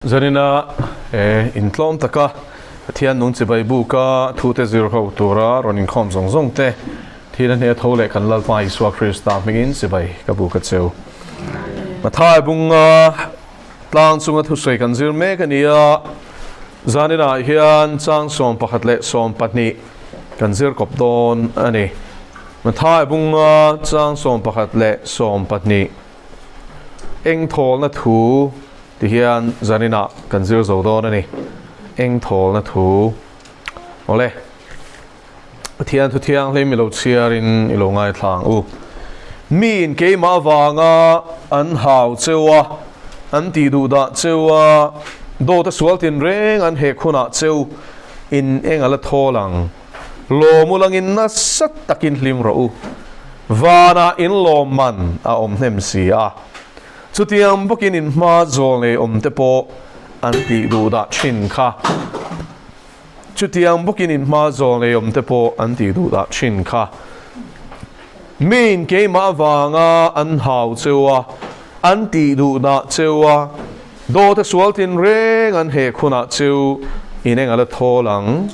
Zanina he intlawm taka Pathian nung chibai buka thute zir ho tura rawn inkhawm zawng zawng te thil a hne tho leh kan Lalpa Isua Krista hmingin chibai ka buk a cheu. Mathai bunga tlang chunga thusawi kan zir mek a ni a, zaninah hian chang 11 leh 12 kan zir kawp dawn a ni. Mathai bunga chang 11 leh 12 eng thawlna thu Ti hian zaninah kan zir zo dawn a ni. Eng thawlna thu. Awle. Pathian thu thianghlim i lo chhiarin i lo ngaithla ang u. Miin keimah avanga an hau cheu a, an tih duh dah cheu a, dawta sual tinreng an hek hunah cheu in eng a la thawl ang. Lawm u langin nasa takin hlim rawh u. Vanah in lawmman a awm hnem si a. Chutiang bawkin in hma zawl nei awm te pawh an tih duh dah thin kha. Chutiang bawkin in hma zawl nei awm te pawh an tih duh dah thin kha. Miin keimah avanga an hau cheu a, an tih duh dah cheu a, dawta sual tinreng an hek hunah cheu in eng a la thawl ang.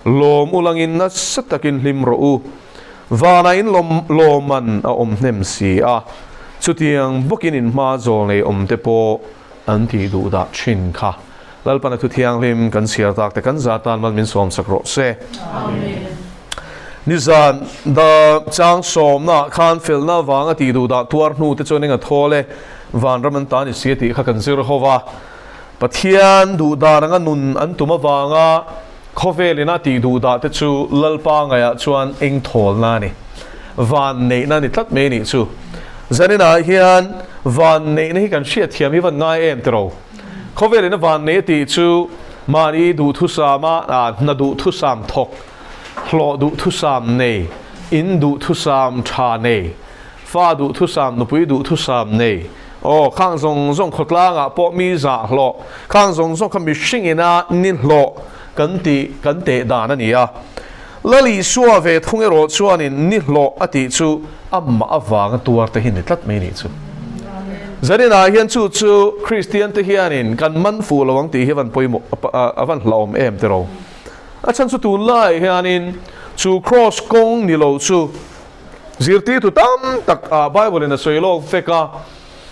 Lawm u langin nasa takin hlim rawh u. Vanah in lawm lawman a awm hnem si a, chutiang bawkin in hma zawl nei awm te pawh an tih duh dah thin kha. Lalpan a thu thianghlim kan chhiar tak te kan za tan mal min sawm sak rawh se. Nizan da chang sawmna ah khan felna avanga tih duh dah tuar hnu te chuan eng a thawl e, vanram an ta ni si a tih kha kan zir ho va. Pathian duh dan anga nun an tum avanga khawvel ina tih duh dah te chu Lalpa ngaihah chuan eng thawlna a ni. Van neihna a ni tlat mai a nih chu. Zaninah hian van neihna hi kan hriatthiam hi van ngai em tiro. Khawvel ina van neih a tih chu mahni duhthusama hna duhthusam thawk, hlawh duhthusam nei, in duhthusam tha nei, Fa duhthusam, nupui duhthusam nei. Aw, khang zawng zawng khawtlangah pawh mi zah hlawh, khang zawng zawng kha mihring ina ni hlawh kan tih kan teh dan a ni a. Lal Isua ve thung erawh chuanin ni hlawh a tih chu amah avanga tuar te hi ni tlat mai nih chu. Zaninah hian chu chu Kristian te hianin kan man fuh lo ang tih hi a van pawimawh, a van hlauhawm em tiraw. A chhan chu tunlaiah hianin chu Kraws kawng ni lo chu Zirtirtu tam tak ah Bible in a sawi lawk vek a,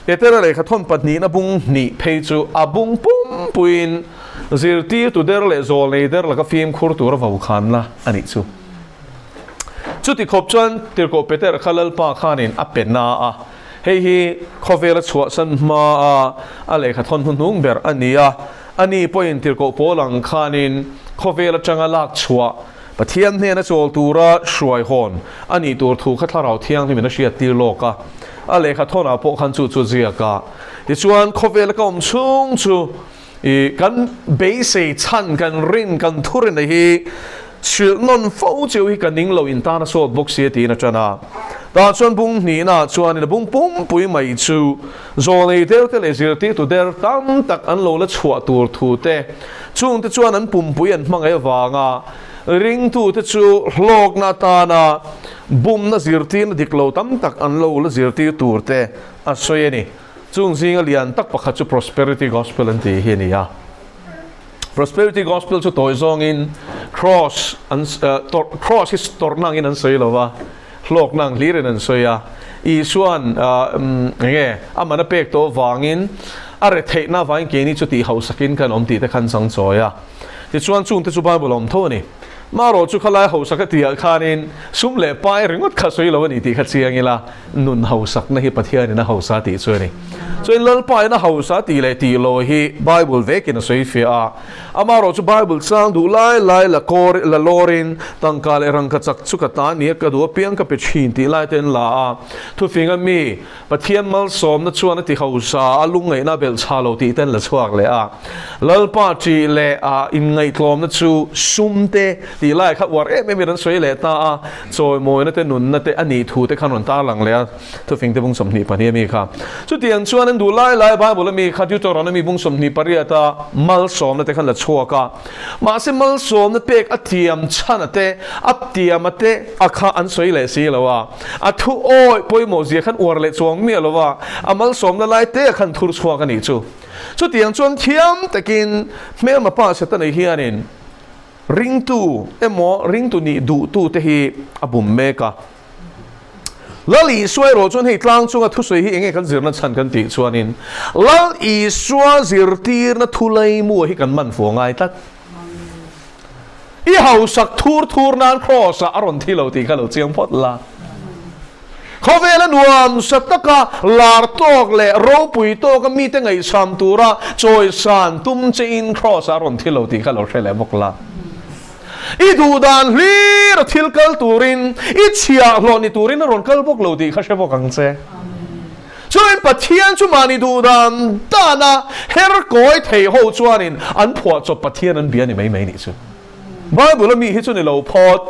Petera lehkha thawn pahnihna bung hnih phei chu a bung pum puiin zirtirtu der leh zawl nei der laka fimkhur tura vokhanna a nih chu. Chuti khawp chuan Tirhkoh Petera kha Lalpa khanin a pe na a, hei hi khawvela chhuahsan hma a a lehkha thawn hnuhnung ber a ni a, ani pawhin Tirhkoh pawl ang khanin khawvel atanga lak chhuah Pathian hnena chawl tura hruai hawn a nih tur thu kha Thlarau Thianghlimin a hriat tir lawk a, a lehkha thawnah pawh khan chu chu a ziak a. Tichuan, khawvela ka awm chhung chu i kan beisei chhan, kan rin, kan thurina hi hrilh nawn fo cheu hi ka ning lo in tan a sawt bawk si a tiin a ṭan a. Tah chuan bung hnihnaah chuanin a bung pumpui mai chu Zawlei der te leh zirtirtu der tam tak an lo la chhuah tur thu te, chungte chuan an pumpui an hmangaih avanga ringtute chu hlawkna atana bumna zirtirna dik lo tam tak an lo la zirtir tur te a sawi a ni. Chung zinga lian tak pakhat chu Prosperity Gospel an tih hi a ni a. Prosperity Gospel chu tawi zawngin Cross an Cross hi tawrhna angin an sawi lo va, hlawkna ang hlirin an sawi a. Isua'n enge a man a pek tawh avangin a retheihna avangin keini chu tih hausakin kan awm tih te khan chang chawi a. Tichuan chungte chu Bible a awm tho a ni. Marawh chu khalai hausak a tihah khanin sum leh pai ringawt kha sawi lo a ni tih kha chiang ila, nun hausakna hi Pathianin a hausa tih chu a ni. Chuan Lalpain a hausa tih leh tih lo hi Bible vekin a sawi fiah a. Amarawh chu Bible chang duh lai lai la kawr la lawrin tangka leh rangka chak chu ka ta nia ka duh apiang ka pe thin tih lai te an la a. Thufinga mi Pathian malsawmna chuan a ti hausa a, lungngaihna a belh chha lo tih te an la chhuak leh a. Lalpa ṭih leh a inngaihtlawmna chu sum te tih lai kha uar em emin an sawi leh ta a, chawimawina te nunna te a nih thu te khan rawn tarlang leh a, thufing te bung 22 a mi kha. Chutiang chuan an duh lai lai Bible a mi kha Deuteronomy bung 28 a malsawmna te khan la chhuak a. Mahse malsawmna pek a tiam chhan a te, a tiam a te a kha an sawi leh si lo a. A thu awi pawimawh zia khan uar leh chuang miah lo a, a malsawmna lai te a khan thur chhuak a nih chu. Chutiang chuan thiam takin hmelma pa Setana hianin ringtu emaw ringtu nih duhtute hi a bum mek a. Lal Isua erawh chuan hei tlang chunga thusawi hi enge kan zirna chhan kan tih chuanin Lal Isua zirtirna thu laimu hi kan man fuh ngai tlat. I hausak thur thur nan Kraws ah a rawn thi lo tih kha lo chiang phawt la. Khawvela nuamsa taka lar tawk leh ropui tawka mite ngaihsam tura chawisan tum chein Kraws ah a rawn thi lo tih kha lo hre leh bawk la. I duhdan hlir a thil kal turin, i chhiahhlawh ni turin a rawn kal bawk lo tih kha hre bawk ang che. Chuan Pathian chu mahni duhdan dana her kawi thei ho chuanin an phuahchawp Pathian an bia ni mai mai nih chu. Bible a mi hi chu ni lo phawt.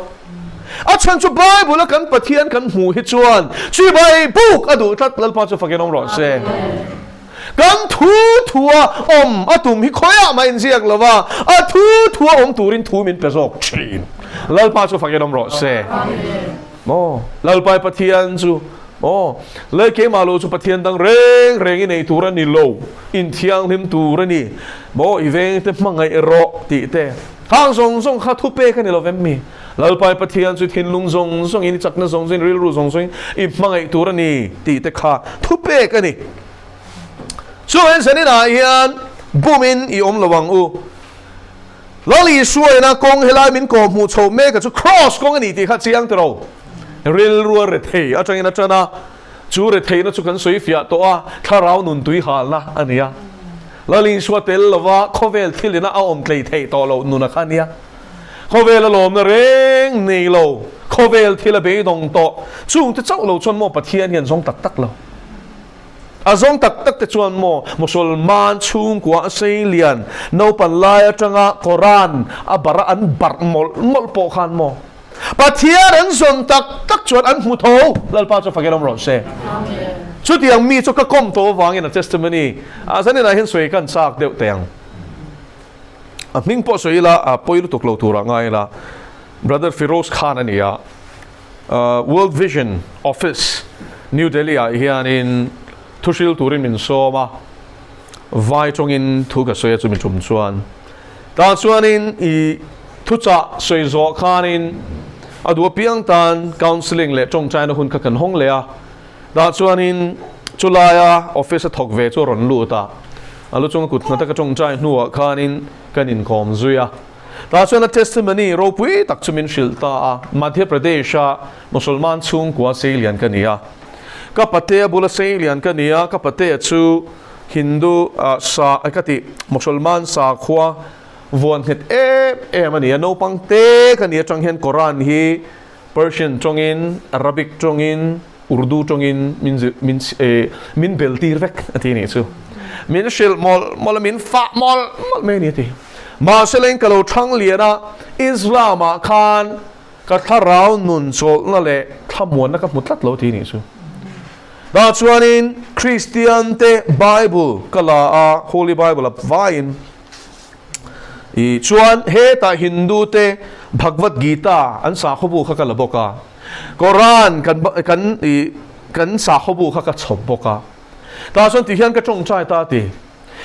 A chhan chu Bible a kan Pathian kan hmuh hi chuan chibai buk a duh tlat Lalpa chu fakin awm rawh se. Kan thu thua awm a tum hi khawiah mah inziak lo va, a thu thua awm turin thu min pe zawk thin. Lalpa chu fakin awm rawh se. Maw? Lalpai Pathian chu maw? Lei keimah lo chu Pathian dang reng reng i nei tur a ni lo, inthianghlim tur a ni. Maw? I vengte hmangaih rawh tih te. Khang zawng zawng kha thupek a ni lo vem mi? Lalpai Pathian chu i thinlung zawng zawngin, i chakna zawng zawngin, rilru zawng zawngin i hmangaih tur a ni tih te kha thupek a ni. Chuan zaninah hian bumin i awm lo ang u. Lal Isuaina kawng helai min kawh hmuh chhoh mek a chu Kraws kawng a ni tih kha chiang tiro. Rilru a rethei atangin a tan a, chu retheihna chu kan sawi fiah tawh a, thlarau nun tui halna a ni a. Lal Isua tel lova khawvel thilina a awm tlei theih tawh loh nun a kha a nia. Khawvel a lawmna reng nei lo, khawvel thil a beidawng tawh, chungte chauh lo chuan maw Pathian hian zawng tak tak lo. A zawng tak tak te chuan maw Musulman chhungkua a sei lian naupan lai atanga Koran a barh a an barh mawlh mawlh pawh khan maw Pathian an zawn tak tak chuan an hmu tho Lalpa chu fakin awm rawh se. Chutiang mi chu ka kawm tawh avangin a testimony ah zaninah hian sawi kan chak deuh teh ang. A hming pawh sawi ila a pawi lutuk lo turah ngai ila Brother Firoz Khan a ni a. World Vision Office, New Delhi ah hianin thuhril turin min sawm a, vai tawngin thu ka sawi a chumi tum chuan. Tah chuanin i thuchah sawi zawh khanin a duh apiang tan counselling leh tawngtaina hun kha kan hawng leh a. Tah chuanin chulaia office a thawk ve chu a rawn lut a, a lu chunga kut nghat a ka tawngtai hnuah khanin kan inkawm zui a. Tah chuan a testimony ropui tak chu min hrilh ta a, Madhya Pradesh-a Musulman chhungkua seilian ka ni a. Ka patea bula seilian ka ni a, ka patea chu Hindu sa ka tih Musulman sakhua vuan nghet em em a ni a. Naupang te ka ni atang hian Koran hi Persian tawngin, Arabic tawngin, Urdu tawngin min min min bel tir vek a ti nih chu. Min hrilh mawlh mawlh a, min fah mawlh mawlh mai a ni a ti. Mahse leng ka lo thang lian a, Islam ah khan ka thlarau nun chawlhna leh thlamuanna ka hmu tlat lo ti nih chu. Tah chuanin Kristian te Bible ka la a, Holy Bible a vaiin i chuan hetah Hindu te Bhagavad Gita an sakhaw kha ka la bawk a, Koran kan kan i kan sakhaw bu kha ka chhawp bawk a. Tah chuan ti hian ka tawngtai ta ti.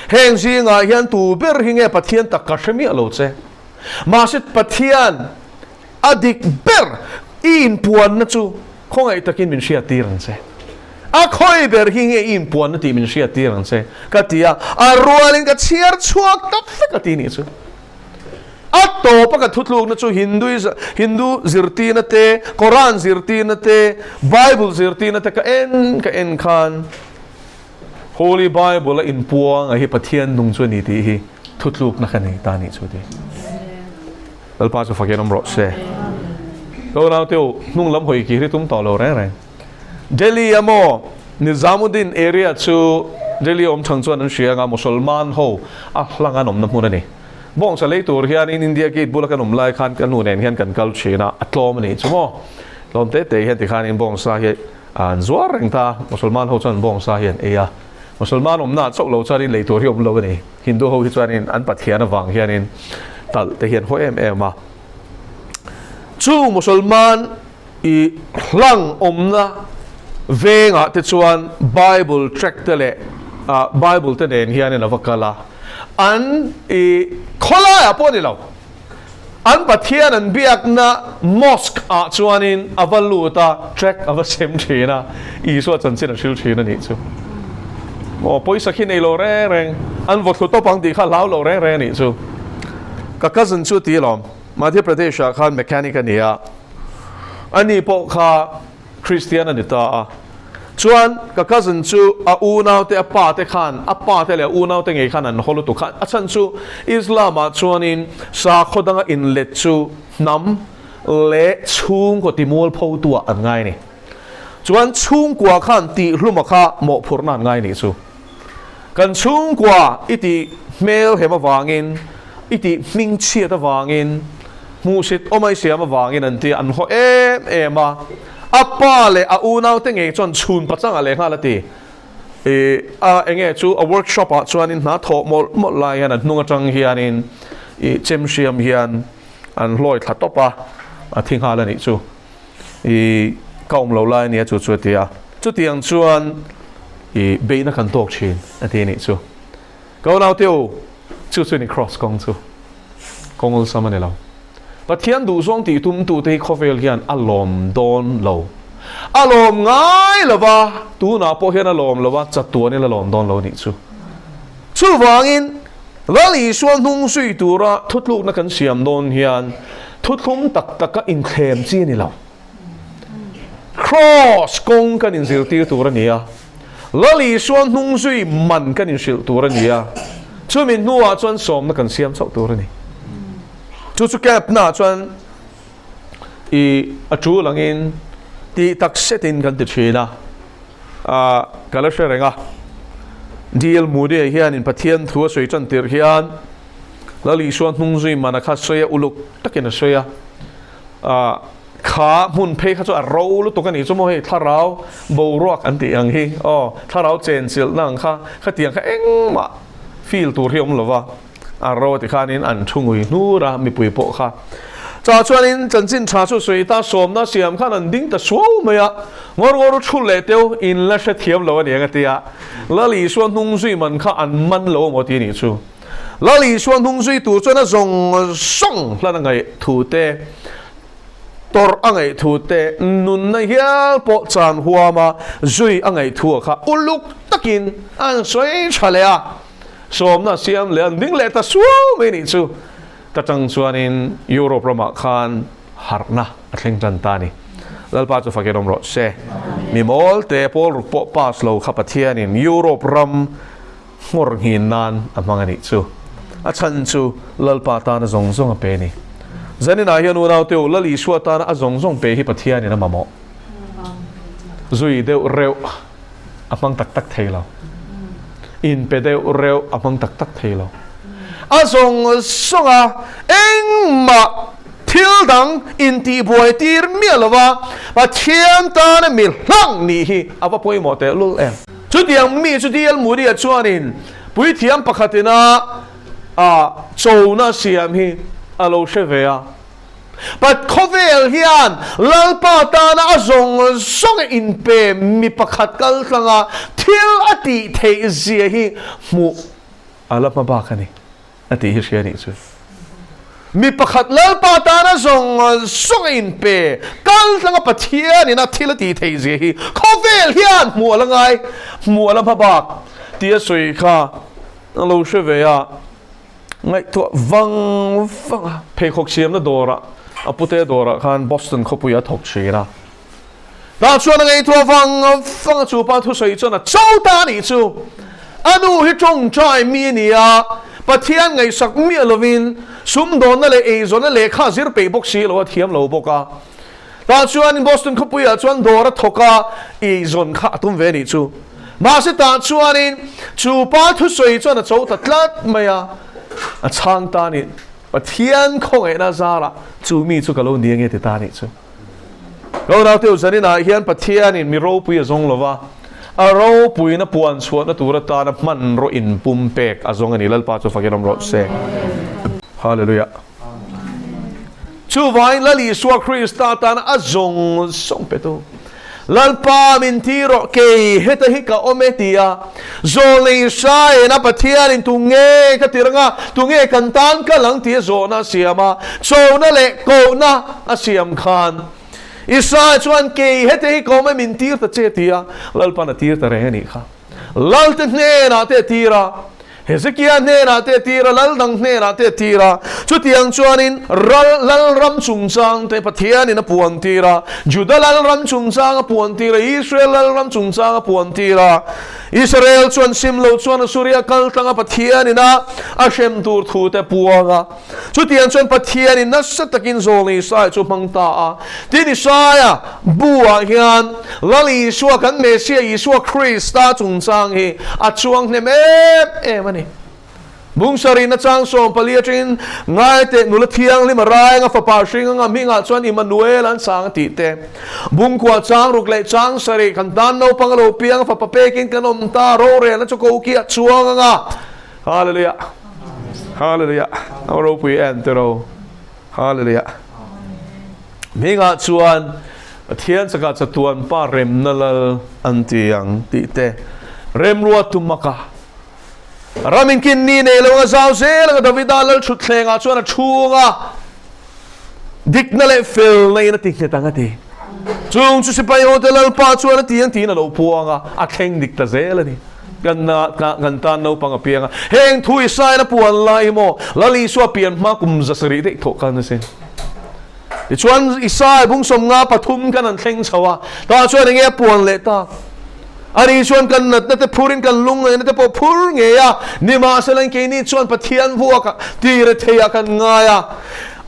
Heng zingah hian tu ber hi nge Pathian tak ka hre miah lo che. Mahse Pathian a dik ber i inpuanna chu khawngaih takin min hriat tir ang che. A khawi ber hi nge i inpuanna tih min hriat tir ang che ka ti a, a rualin ka chhiar chhuak tak vek a ti nih chu. A tawpa ka thutlukna chu Hindu Hindu zirtirna te, Koran zirtirna te, Bible zirtirna te ka en ka en khan Holy Bible a inpuang a hi Pathian nung chu a ni tih hi thutlukna ka nei ta nih chu ti. Lalpa chu fakin awm rawh se. Ka unaute u, hnung lam hawi kir hi tum tawh lo reng reng. Delhi a maw Nizamuddin area chu Delhi a awm thang chuan an hria anga Musalman ho a hlang an awmna hmun a ni. Bawngsa lei tur hianin India Gate bula kan awm lai khan ka nu nen hian kan kal thin a, a tlawm a nih chu maw. Tlawm te te hian tikhanin bawngsa hi an zuar reng ta, Musalman ho chuan bawngsa hi an ei a. Musalman awmna ah chauh lo chuanin lei tur hi awm lo a ni. Hindu ho hi chuanin an Pathian avang hianin talh te hi an haw em em a. Chung Musalman I hlang awmna vengah te chuan Bible tract te leh Bible te nen hianin a va kal a, an i khawlaiah pawh a ni lo, an Pathian an biakna mosque ah chuanin a va lut a, tract a va sem thin a, Isua chanchin a hril thin a nih chu. Aw, pawisa khi nei lo reng reng, an vaw thlu tawp ang tih kha hlau lo reng reng a nih chu. Ka cousin chu ti alawm, Madhya Pradesh ah khan mechanic a ni a, ani pawh kha Kristian a ni ta a. Chuan ka cousin chu a unaute, a pa te khan, a pa te leh a unaute ngei khan an haw lutuk kha. A chhan chu Islam ah chuanin sakhaw danga inlet chu hnam leh chhungkaw timualphotu ah an ngai a ni. Chuan chhungkua khan tihhluma kha mawhphurhna an ngai nih chu. Kan chhungkua i tih hmel hem avangin, i tih hmingchhiat avangin, hmuhsit awm ai siam avangin an ti an haw em em a. A pa leh a unaute ngei chuan chhun pachangah leh nghal a ti. I a enge chu a workshop ah chuanin hna thawh mawlh mawlh lai hian a hnung atang hianin i chem hriam hian an hlawi thla tawp a, a thi nghal a nih chu. I ka awm lo lai a nia chu chu a ti a, chutiang chuan i beihna kan tawk thin a ti a nih chu. Ka unaute u, chu chu ni Kraws kawng chu kawng awlsam a ni lo. Pathian duhzawng tih tumtute hi khawvel hian a lawm dawn lo. A lawm ngai lo va, tunah pawh hian a lawm lo va, chatuanin a lawm dawn lo a nih chu. Chuvangin, Lal Isua hnung zui tura thutlukna kan siam dawn hian thuthlum tak taka inthlem chi a ni lo. Kraws kawng kan inzirtir tur a ni a, Lal Isua hnung zui man kan inhrilh tur a ni a, chumi hnuah chuan sawmna kan siam chauh tur a ni. Chu chu camp-naah chuan i a tul angin tih tak setin kan ti thin a. Ah, ka la hre reng a. DL Moody-a hianin Pathian thu a sawi tan tirh hian Lal Isua hnung zui mana kha sawi a, uluk takin a sawi a. Ah, kha hmun phei kha chu a ro lutuk a nih chu maw hei thlarau boruak an tih ang hi, aw, thlarau chenchilhna ang kha, khatiang kha engmah feel tur hi a awm lo va. A ro ti khanin an thu ngui hnur a, mipui pawh kha. Chah chuanin chanchin tha chu sawi ta sawmna siam khan an ding ta suau mai a, ngawr ngawr thu leh teu in la hrethiam lo a ni ang a ti a. Lal Isua hnung zui man kha an man lo amaw ti a nih chu. Lal Isua hnung zui tur chuan a zawng zawng hlan a ngaih thu te, tawrh a ngaih thu te, nunna hial pawh chan huama zui a ngaih thu a kha uluk takin an sawi tha leh a. Sawmna siam leh an ding leh ta suau mai nih chu. Ta tang chuanin Europe ramah khan harhna a thleng tan ta a ni. Lalpa chu fakin awm rawh se. Mi mawl te pawl ruk pawh pass lo kha Pathianin Europe ram nghawr nghin nan a hmang a nih chu. A chhan chu Lalpa tana zawng zawng a pe a ni. Zaninah hian unaute u, Lal Isua tana a zawng zawng pe hi Pathianin a mamawh. Zui deuh reuh. a hmang tak tak thei lo. Inpe deuh reuh a hmang tak tak thei lo. A zawng zawng a, engmah thil dang intihbuai tir miah lo va, Pathian tana mi hlang nih hi a va pawimawh teh lul em. Chutiang mi chu DL Moody-a chuanin puithiam pakhatina a chona siam hi a lo hre ve a. Pat khawvel hian Lalpa tana a zawng zawng a inpe mi pakhat kal tlanga thil a tih theih zia hi hmuh a la hma bak a ni, a tih hi hria nih chu. Mi pakhat Lalpa tana zawng zawng a inpe kal tlanga Pathianin a thil a tih theih zia hi khawvel hian hmuh a la ngai, hmuh a la hma bak tih a sawi kha a lo hre ve a. Ngaihtuah vang vang a, pheikhawk siamna dawrah a pute dawrah khan Boston khawpuiah a thawk thin a. Tah chuan a ngaihtuah vang vang a, chu pa thusawi chuan a cho ta a nih chu. A nu hi tawngtai mi a ni a, Pathian ngaihsak miah lovin sumdawnna leh eizawnna lehkha a zir peih bawk si lo, a thiam lo bawk a. Tah chuan Boston khawpuiah chuan dawr a thawk a, eizawn kha a tum ve a nih chu. Mahse tah chuanin chu pa thusawi chuan a cho ta tlat mai a, a chhang ta a ni. Pathian khawngaihna zarah chu mi chu ka lo ni ange ti ta a nih chu. Ka unaute zaninah hian Pathianin mi ropui a zawng lo va, a ropuina puan chhuahna tur atana hmanraw inpumpek a zawng a ni. Lalpa chu fakin awm rawh se. Hallelujah. Chuvangin Lal Isua Krista tana a zawng zawng petu. Lalpa min ti rawh, kei heta hi ka awm e ti a. Zawlnei Isaiah-in a Pathianin tu nge ka tir anga, tu nge kan tan kal ang tia zawhna a siam a, chona leh kohna a siam khan Isaiah chuan kei heta hi ka awm e min tir ta che ti a, Lalpan a tir ta reng a nih kha. Lalte hnenah te a tir a, Hezekia hnenah te a tir a, lal dang hnenah te a tir a. Chutiang chuanin ral lalram chungchang te Pathianin a puan tir a, Juda lalram chungchang a puan tir a, Israel lalram chungchang a puan tir a. Israel chuan sim lo chuan Asuria kal tlanga Pathianin a a hrem tur thu te puang a. Chutiang chuan Pathianin nasa takin zawl Isaia chu hmang ta a. Tin, Isaia bu-ah hian Lal Isua kan Messiah Isua Krista chungchang hi a chuang hnem em em a ni. Bung sarihna chang 14 atangin ngai teh nula thianghlim a rai anga fapa hring anga hmingah chuan Immanuel an sang a tih te. Bung kua chang ruk leh chang sarih kan tan naupang a lo piang a fapa pekin kan awm ta rorelna chu koki a chuang anga Hallelujah. Hallelujah. A ropui em tiro. Hallelujah. Hmingah chuan Pathian chakah chatuan pa remna lal an ti ang tih te remrua tumaka ram inkin ni nei lo anga zau zel anga Davida lal thutthlengah chuan a chhunga dikna leh felna in a ti nghet ang a ti. Chung chu sipai hote Lalpa chuan a ti ang tiin a lo puang a, a thleng dik ta zel a ni. Kan kan tan naupang a piang a, heng thu Isaia a puan lai hi maw Lal Isua pian hma kum 700 daih thawh khan a sin. Tichuan Isaia bung 53 kan an thleng chho a, tah chuan enge a puan leh tak? Ani chuan kan natna te phurin kan lungngaihna te pawh phur ngei a, nimahsela keini chuan Pathian vuakah tir theiah kan ngai a,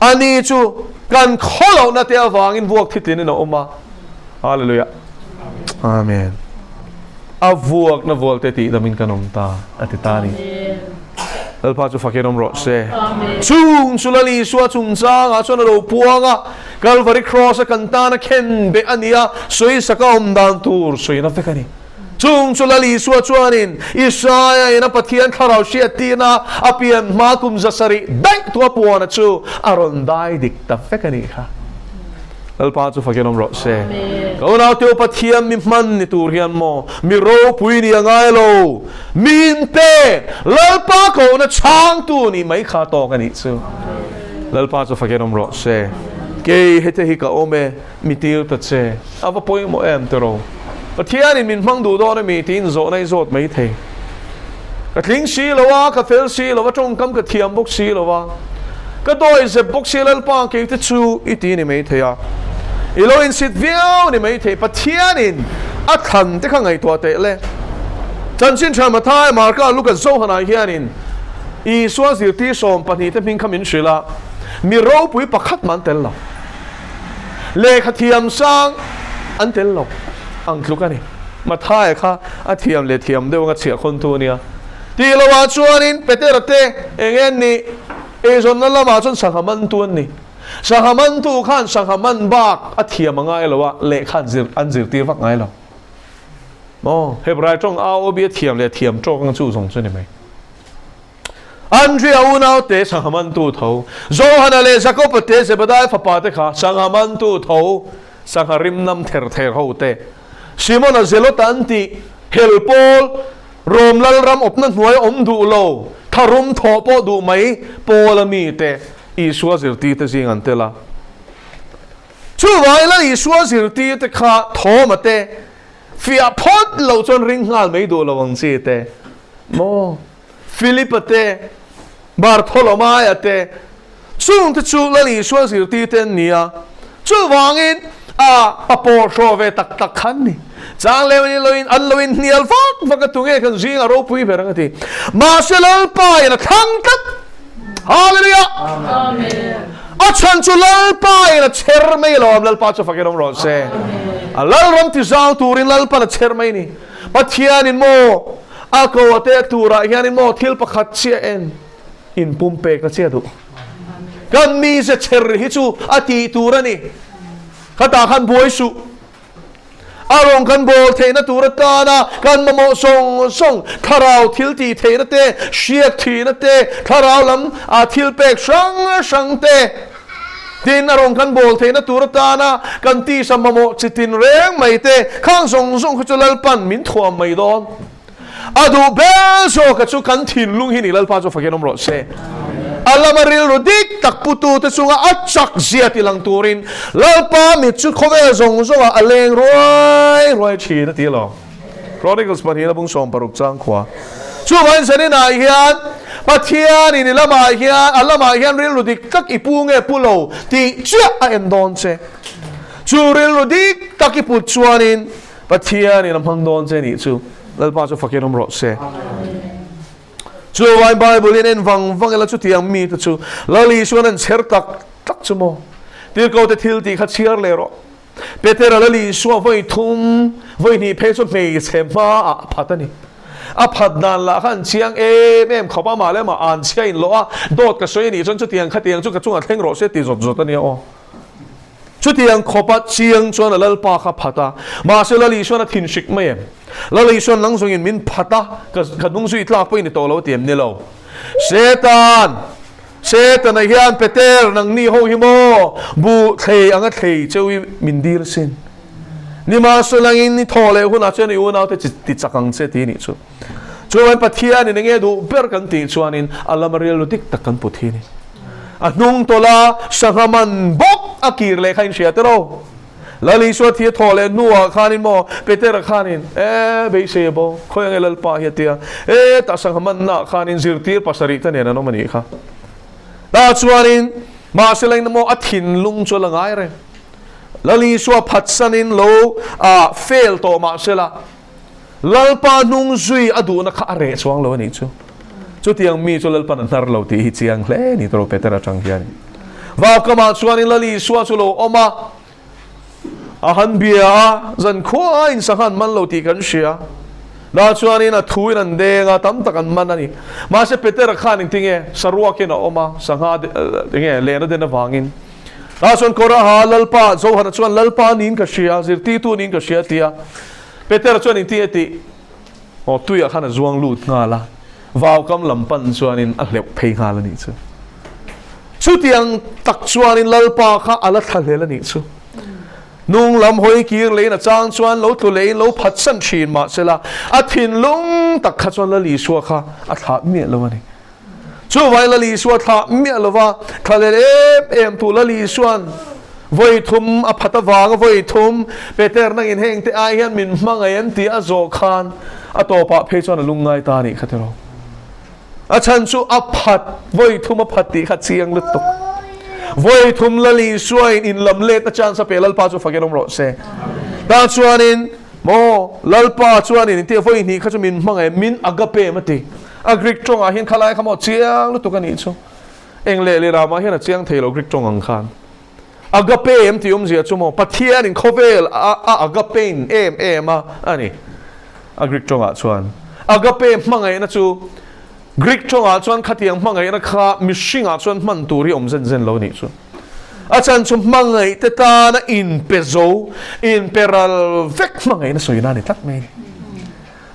ani chu kan khawlohna te avangin vuak thitlinin a awm a. Hallelujah. Amen. A vuakna vualte tih damin kan awm ta a ti ta a ni. Lalpa chu fakin awm rawh se. Chung chu Lal Isua chungchangah chuan a lo puang a, Kalvari Cross-a kan tana khen beh a ni a, sawisaka awm dan tur sawina vek a ni. Chung chu Lal Isua chuanin Isaia-in a Pathian thlarau hriattirna a pian hma kum 700 daih tua puana chu a rawn dai dik ta vek a nih kha. Lalpa chu fakin awm rawh se. Ka unaute u Pathian mi hman ni tur hian maw mi ropui ni a ngai lo. Min pe Lalpa kohna chhangtu nih mai kha tawk a nih chu. Lalpa chu fakin awm rawh se. Kei hete hi ka awm e, mi tir ta che. A va pawimawh em tiraw? Pathianin min hmang duh dawn a mi tiin zawhna i zawt mai thei. Ka tling si lo a, ka fel si lo a, tawngkam ka thiam bawk si lo a, ka dawi zep bawk si Lalpa kei te chu i ti ni mai thei a, i lo insit viau ni mai thei, Pathianin a thlan te kha ngaihtuah teh le. Chanchin tha Mathai, Marka, Luka, Zohanah hianin Isua zirtir 12 te hming kha min hrilh a, mi ropui pakhat mah an tel lo, lehkha thiam sang an tel lo ang tluk a ni. Mathaia kha a thiam leh thiam deuh anga chhiah khawntu a nia. Tih lohah chuanin Petera te eng nge an nih? Eizawnna lamah chuan sangha mantu an ni. Sangha mantu khan sangha man bak a thiam a ngai lo a, lehkha an zir an zirtir vak ngai lo. Maw? Hebrai tawng AOB a thiam leh thiam tawk ang chu zawng chu ni mai. Andrea unaute sangha mantu tho, Johana leh Jakoba te Zebedai fapa te kha sangha mantu tho, sangha rimnam ther ther ho te, Simona Zelota an tih, hel pawl, Rom lalram awpna hnuai awm duh lo, tharum thawh pawh duh mai Paula mite Isua zirtirte zing an tel a. Chuvangin Lal Isua zirtirte kha Thoma te fiah phawt lo chuan ring nghal mai duh lo ang chi te maw? Philipa te, Bartholomaia te, chungte chu Lal Isua zirtirte an ni a. Chuvangin a a pawlhrawh ve tak tak khan ni. Chang leh an lo in an lo inhnial vak vak a, tunge kan zinga ropui ber ang a ti. Mahse Lalpa in a thlang tlat. Hallelujah! Amen. A chhan chu Lalpa in a chher mai alawm, Lalpa chu fakin awm rawh se. A Lalram ti zau turin Lalpan a chher mai ni. Pathianin maw a ko a te turah hianin maw thil pakhat chiah en in pumpek a chiah duh. Kan mize chher hi chu a tih tur a ni. Khatah khan buai suh. A rawn kan bawl theihna tur atana kan mamawh zawng zawng, thlarau thil tih theihna te, hriak thihna te, thlarau lam a thil pek hrang hrang te. Tin, a rawn kan bawl theihna tur atana kan tisa mamawh chi tin reng mai te, khang zawng zawng kha chu Lalpan min thuam mai dawn. A duh ber zawka chu kan thinlung hi ni Lalpa chu fakin awm rawh se. A lama rilru dik tak putute chunga a chak zia ti lang turin Lalpa mit chu khawvel zawng zawngah a leng ruai ruai thin a ti alawm. Chronicles pahnihna bung 60 chang khua. Chuvangin zaninah hian Pathianin i lamah hian a lamah hian rilru dik tak i pu nge pu lo tih chiah a en dawn che. Chu rilru dik tak i put chuanin Pathianin a hmang dawn che nih chu Lalpa chu fakin awm rawh se. Chuvangin Bible in en vang vang ila chutiang mite chu Lal Isuan an chher tak tak chu maw? Tirhkote thil tih kha chhiar leh rawh. Petera Lal Isua vawi thum, vawi hnih phei chu hmeichhe hmaah a phat a ni. A phat dan lah kha an chiang em em khawp a, mah leh mah an chhia inlawh a, dawt ka sawi a nih chuan chutiang khatiang chu ka chungah thleng rawh se ti zawt zawt a nia aw. Chutiang khawpa chiang chuan a Lalpa kha phat a, mahse Lal Isuan a thin hrik mai em? Lal Isuan nang zawngin min phat a, ka ka hnung zui tlak pawhin i tawh lo ti em ni lo? Setan! Setana hian Peter nangni ho hi maw buh thlei anga thlei cheu i min dil sin. Nimahselangin i thawh leh hunah chuan i unaute chi ti chak ang che ti nih chu. Chuan Pathianin enge duh ber kan tih chuanin a lama rilru dik tak kan put hi a ni. A hnung tawlh a sangha man bawk a kir leh kha in hria tiraw? Lal Isua thi a thawh leh hnuah khanin maw Petera khanin e beisei a bo, khawi ange Lalpa hi a tia, e tah sangha mannaah khanin zirtir pasarih te nen an awm a nih kha. Tah chuanin mahse lengna maw a thinlung chu a la ngai reng. Lal Isua phatsanin lo ah fail tawh mahsela, Lalpa hnung zui a duhna kha a reh chuang lo a nih chu. Chutiang mi chu Lalpan a hnar lo tih hi chiang hle ni tawh Peter atang hian. Vaukamah chuanin Lal Isua chu lo awm a, a han bia a, zan khuain sangha an man lo tih kan hria. Lah chuanin a thuin an deng a, tam tak an man a ni. Mahse Petera khan engtinge saruakin a awm a, sangha enge len a den avangin. Tah chuan Koraha Lalpa, Johana chuan Lalpa niin ka hria, zirtirtu niin ka hria a ti a. Petera chuan engtin nge tih? Aw, tuiah khan a zuang lut nghal a, vaukam lam pan chuanin a hleuh phei nghal a nih chu. Chutiang tak chuanin Lalpa kha a la thla hlel a nih chu. Hnung lam hawi kir leiin a chang chuan lo tlu leiin lo phatsan thin mahsela a thinlung tak kha chuan Lal Isua kha a thlah miah lo a ni. Chuvai Lal Isua thlah miah lova thla lel em em tu Lal Isuan vawi thum a phat avanga vawi thum Peter nangin heng te ai hian min hmangaih an tih a zawh khan a tawpah phei chuan a lungngai ta a nih kha tiraw. A chhan chu a phat vawi thum a phat tih kha chiang lutuk. Vawi thum Lal Isuain inlam let a chance a pe Lalpa chu fakin awm rawh se. Tah chuanin maw Lalpa chuanin intia vawi hnih kha chu min hmangaih min agape em a ti. A Greek tawngah hian khalai kha maw chiang lutuk a nih chu. Eng leh leh ramah hian a chiang thei lo Greek tawng ang khan. Agape em tih awmzia chu maw Pathianin khawvel a a agapein em em a a ni. A Greek tawngah chuan agape hmangaihna chu Greek tawngah chuan khatiang hmangaihna kha mihringah chuan hman tur hi awm zen zen lo a nih chu. A chan chu hmangaih te tana inpe zo, inpe ral vek hmangaihna sawina a ni tlat mai a ni.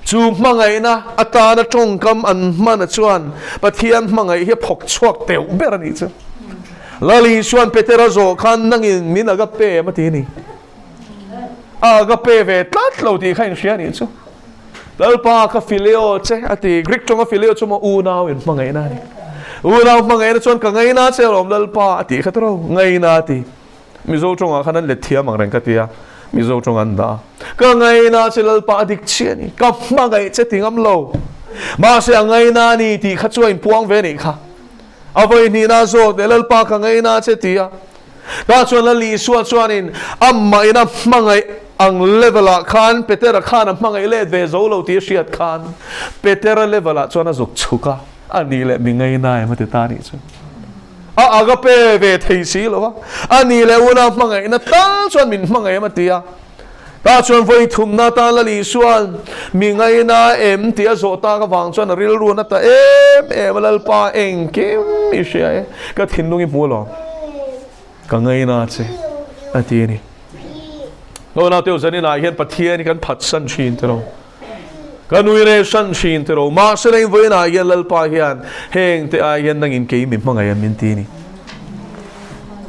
Chu hmangaihna atana tawngkam an hmana chuan Pathian hmangaih hi a phawk chhuak teuh ber a nih chu. Lal Isuan Petera zawh khan nangin min agape em a ti a ni. A agape ve tlat lo tih kha inhria a nih chu. Lalpa ka phileo che a ti. Greek tawnga phileo chu maw unau in hmangaihna a ni. Unau hmangaihna chuan ka ngaina che alawm Lalpa a tih kha tawrh ngaina a ti. Mizo tawngah khan an let thiam ang reng ka ti a, Mizo tawng an dah a. Ka ngaina che Lalpa a dik chiah a ni, ka hmangaih che ti ngam lo. Mahse a ngaina a ni tih kha chu a inpuang ve a nih kha. A vawi hnihna zawk leh Lalpa ka ngaina che ti a. Tah chuan Lal Isua chuanin amah in a hmangaih ang level ah khan Petera khan a hmangaih let ve zo lo tih a hriat khan Petera level ah chuan a zuk chhuk a, a nih leh mi ngaina em a ti ta a nih chu. A agape ve thei si lo a, a ni leh unau hmangaihna tal chuan min hmangaih em a ti a. Tah chuan vawi thumna atan Lal Isua'n mi ngaina em tih a zawh tak avang chuan a rilru na ta em em a, Lalpa engkim i hria e, ka thinlung i hmu alawm, ka ngaina che a ti a ni. Unau teu zaninah hian Pathian hi kan phatsan thin tiraw? Ka nui reh hran thin tiraw? Mahse leng vawiinah hian Lalpa hian heng te ai hian nangin kei mi hmangaih an min ti a ni.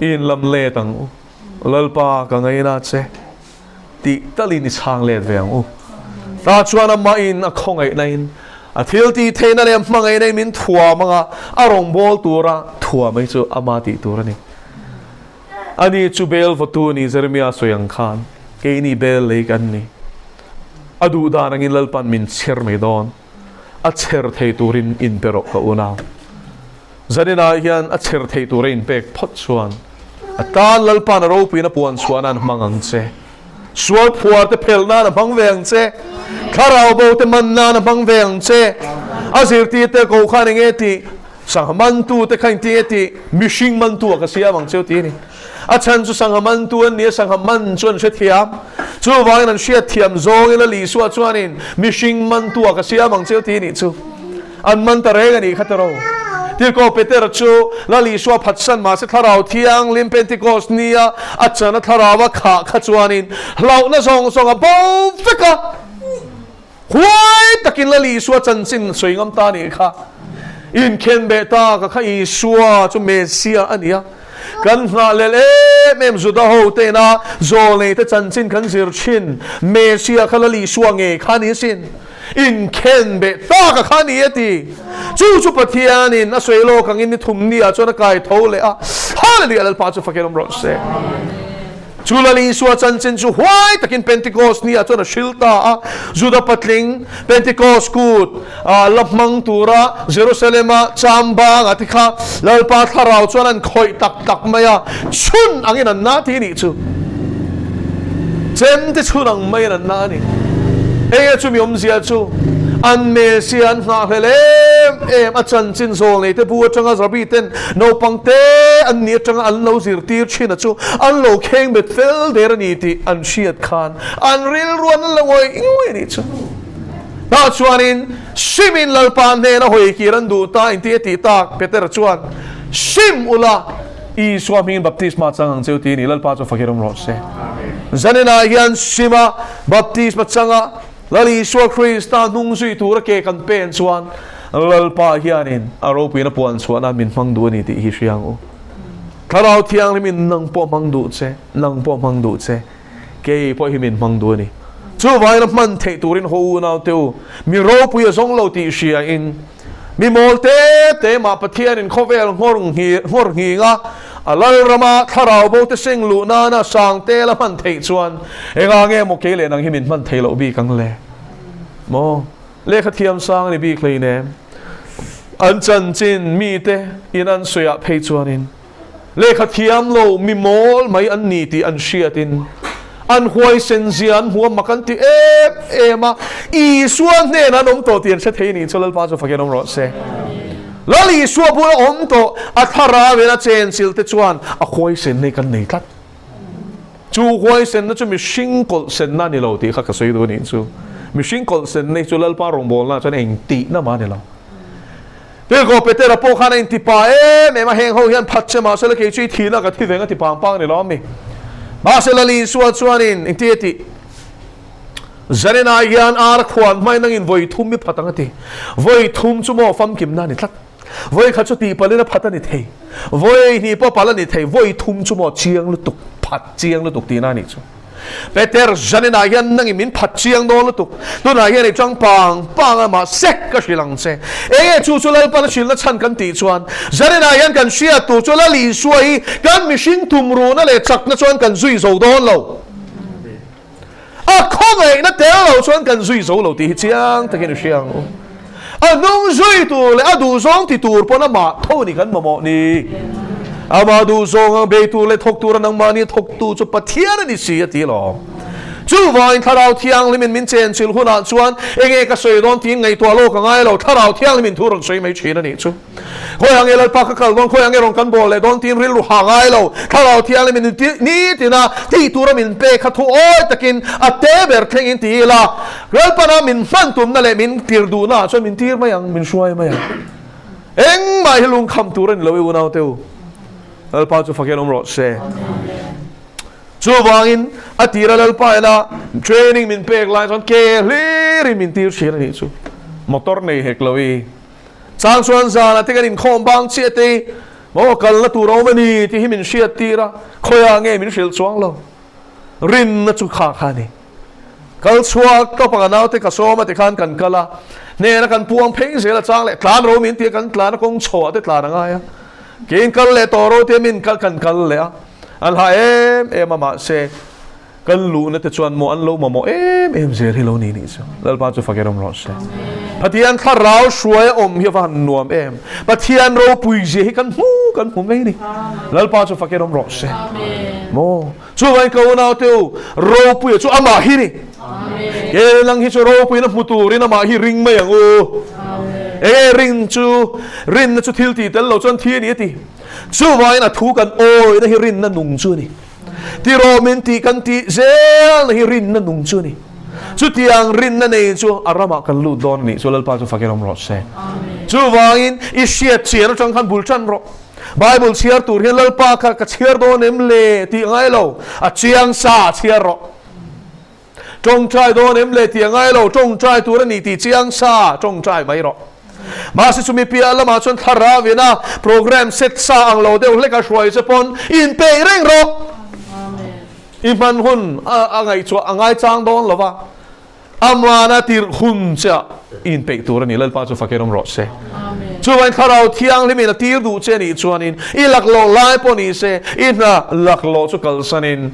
I inlam let ang u. Lalpa ka ngaina che tih talin i chhang let ve ang u. Tah chuan amahin a khawngaihna in a thil tih theihna leh a hmangaihna in min thuam anga a rawngbâwl tura thuam hi chu ama tih tur a ni. Ani chu bel vawtu a ni Jeremia sawi ang khan keini bel lei kan ni. A duh dan angin Lalpan min chher mai dawn. A chher thei turin inpe rawh ka unau. Zaninah hian a chher thei tura inpek phawt chuan a tan Lalpa'n a ropuiin a puan chhuah nan hmang ang che. Sual phuar te phelh nan a hmang ve ang che. Thlarau bo te man nan a hmang ve ang che. A zirtir te ko khan enge tih, sangha mantu te kha engtin nge tih, mihring mantu ah ka siam ang cheu tih a ni. A chhan chu sangha mantu an ni a, sangha man chu an hrethiam. Chuvangin an hriatthiam zawngin a Lisua chuanin mihring mantu ah ka siam ang cheu tih a nih chu. An man ta reng a nih kha tiraw. Tirhkoh Petera chu Lal Isua phatsan mahse Thlarau Thianghlim Pentecost nia a chana Thlarau a khah kha chuanin hlauhna zawng zawng a bo vek a. Huai takin Lal Isua chanchin sawi ngam ta a nih kha. Inkhen beh ta ka kha Isua chu Messiah a ni a. Kan nghahhlelh em em Juda ho tena zawlneite chanchin kan zir thin Messiah kha Lal Isua ngei kha a ni asin. Inkhen beh tak a kha ni a ti. Chu chu Pathianin a sawi lawk angin ni thum ni ah chuan a kai tho leh a, Hallelujah Lalpa chu fakin awm rawh se. Chu Lal Isua chanchin chu huai takin Pentecost ni ah chuan a hril ta a, Juda patling Pentecost kut la hmang tura Jerusalem-a cham bangah te kha Lalpa thlarau chuan an khawih tak tak mai a, chhun angin an na ti nih chu. Chem te chhun ang maiin an na a ni. Enge chumi awmzia chu? An Messia an nghahhlel em em a chanchin zawl nei te bu atanga Rabbi ten naupang te an ni atanga an lo zirtir thin a chu an lo kheng bet fel der a ni tih an hriat khan an rilru an la ngawih ngawih a nih chu. Tah chuanin Simin Lalpa hnena hawi kir an duh ta inti a tih tak Petera chuan Sim ula Isua hmingin baptisma chang ang cheu ti a ni. Lalpa chu fakir awm rawh se. Zaninah hian Sima baptisma changa Lal Isua Krista hnung zui tura ke kan pen chuan Lalpa hianin a ropuiin a puan chhuahna min hmang duh a ni tih hi hria ang u. Thlarau Thianghlimin nang pawh hmang duh che, nang pawh hmang duh che. Kei pawh hi min hmang duh a ni. Chuvangin a hman theih turin haw unau te u, mi ropui a zawng lo tih hriain, mi mawl te te mah Pathianin khawvel nghawr nghawr nghinga a lalrama thlarau bo te seng luh nana sang tel a hman theih chuan engah nge maw kei leh nang hi min hman theih loh bik ang le? Maw? Lehkha thiam sang a ni bik hleinem. An chanchin mite in an sawiah phei chuanin. Lehkha thiam lo mi mawl mai an ni tih an hriatin an huaisen zia an hmu a, mak an ti em em a, Isua hnenah an awm tawh tih an hre thei ni chu Lalpa chu fakin awm rawh se. Lal Isua bula awm tawh a thlarau in a chenchilh te chuan a huaisen nei kan nei tlat. Chu huaisenna chu mihring kawlhsenna a ni lo tih kha ka sawi duh a nih chu. Mihring kawlhsenna hi chu Lalpa rawngbawlnaah chuan engtihna mah a ni lo. Tirhkoh Petera pawh khan a inti pa em em a, heng ho hian phat che mahsela kei chu i thihna ka thi veng a ti pang pang a ni lo ami? Mahsela Lisua chuanin engti a tih? Zaninah hian ar a khuan hmain nangin vawi thum i phat ang a ti. Vawi thum chu maw famkimna a ni tlat. Vawi khat chu tihpalhin a phat a ni thei. Vawi hnih pawh palh a ni thei. Vawi thum chu maw chiang lutuk, phat chiang lutuk tihna a nih chu. Peter, Zaninah hian nangin min phat chiang dawn lutuk. Tunah hian i chang pang pang a, mahse ka hrilh ang che. Enge chu chu Lalpan a hrilhna chhan kan tih chuan, Zaninah hian kan hriat tur chu Lal Isua hi kan mihring tumruhna leh chakna chuan kan zui zo dawn lo. A khawngaihna tel lo chuan kan zui zo lo tih hi chiang takin i hria ang u. A hnung zui tur leh a duhzawng ti tur pawn amah tho a ni kan mamawh ni. Amah duhzawng ang bei tur leh thawk tura nangmahni a thawktu chu Pathian a ni si a ti lawm. Chuvangin Thlarau Thianghlimin min chenchilh hunah chuan enge ka sawi dawn tiin ngaihtuah lawk a ngai lo, Thlarau Thianghlimin thu rawn sawi mai thin a nih chu. Khawi ang nge Lalpa ka kal dawn, khawi ang nge rawn kan bawl leh dawn tiin rilru ha ngai lo. Thlarau Thianghlim in nitina tih tura min pek kha thu awi takin a te ber thlengin ti ila, Lalpana min hman tumna leh min tir duhna ah chuan min tir mai ang, min hruai mai ang. Engmah hi lungkham tur a ni lo i unaute u. Lalpa chu fakin awm rawh se. Chuvangin a tira Lalpa ina training min pek lai chuan ke hlirin min tir thin a nih chu. Motor nei hek lo i. Chang chuan zan ah te kan inkhawm bang chiah te i Maw kalna tur a awm a ni tih hi min hriat tir a, khawiah nge min hrilh chuang lo. Rinna chu kha kha a ni. Kal chhuak tawp ang a naute ka sawm a tikhan kan kal a, hnena kan puang phei zel a chang leh tlan ro min tia kan tlan a kawng chhoah te tlan a ngai a, keiin kal leh tawh ro tia min kal kan kal leh a, an hlah em em a mahse Kan luhna te chuan maw an lo mamawh em em zel hi lo ni nih chu. Lalpa chu fak erawm rawh se. Pathian thlarau hruai a awm hi a va han nuam em. Pathian ropui zia hi kan hmu kan hmu mai ni. Lalpa chu fak erawm rawh se. Maw chuvangin ka unau te u ropuia chu amah hi ni. Ke lang hi chu ropuina hmu turin amah hi ring mai ang u. Enge ring chu rinna chu thil tih tel lo chuan thi a ni a ti. Chuvangin a thu kan awihna hi rinna nung chu a ni. Tiraw min tih kan tih zelna hi rinna nung chu a ni. Chutiang rinna nei chu a ramah kan lut dawn a nih chu Lalpa chu fakin awm rawh se. Chuvangin i hriat chian atang khan bul tan rawh. Bible chhiar tur hian Lalpa kha ka chhiar dawn em le tih ngai lo, a chiang sa chhiar rawh. Tawngtai dawn em le tih a ngai lo, tawngtai tur a ni tih chiang sa tawngtai mai rawh. Mahse chumi piah lamah chuan thlarau ina program set sa ang lo deuh hlek a hruai che pawn inpeih reng rawh. I hman hun a ngaihchuah a ngaichang dawn lo va, amana tirh hun chiah i inpeih tur a ni. Lalpa chu fakin awm rawh se. Chuvangin thlarau thianghlimin a tir duh che a nih chuanin i laklawh lai pawh ni se, i hna laklawh chu kalsanin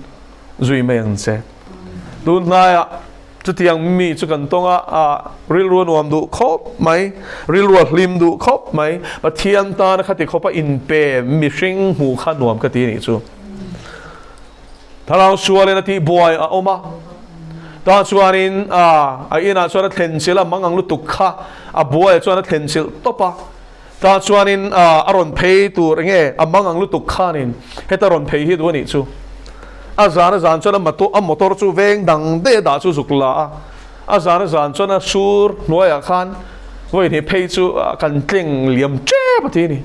zui mai ang che. Tun hnaiah chutiang mi chu kan tawng a, a rilru a nuam duh khawp mai, rilru a hlim duh khawp mai, Pathian tana khati khawpa inpe mihring hmuh kha nuam ka ti anih chu. Thlarau sualin a tih buai a awm a, tah chuanin a a inah chuan a thlen chilh a, mang ang lutuk kha a buaiah chuan a thlen chilh tawp a, tah chuanin a rawn phei tur enge a mang ang lutuk khanin heta rawn phei hi duh anih chu. A zan a zan chuan a motor chu veng dang daih a dah chu zuk la a, a zan a zan chuan a sur hnuaiah khan vawi hnih phei chu kan tleng liam tep a ti a ni.